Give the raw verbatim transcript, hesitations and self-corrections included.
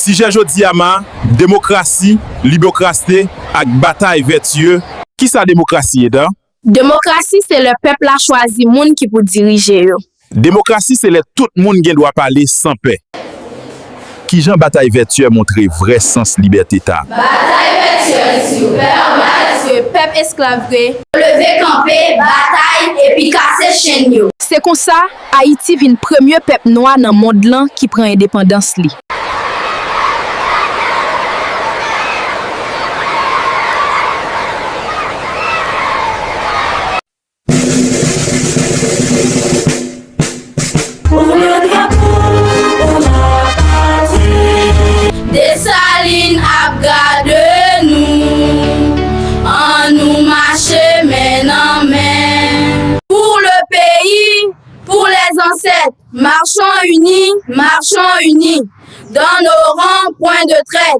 Sijè jodi a ma, demokrasi, libokrasi ak batay vètye. Kisa demokrasi ye, Dan? Demokrasi se lè pèp la chwazi moun ki pou dirije yo. Demokrasi se lè tout moun gen dwa pale san pè. Kijan batay vètye montre vrè sans libète ta? Batay vètye sou pèmasyè pèp esklav vre. Leve kanpe, batay epi kase chenn yo. Se konsa, Ayiti vin premye pèp nwa nan mond lan ki pran endepandans li. Pou le drapeau, pou la patrie. Desalin ap gade nou, annou mache men nan men. Pour le pays, pour les ancêtres, marchons unis, marchons unis, dans nos rangs, point de traite.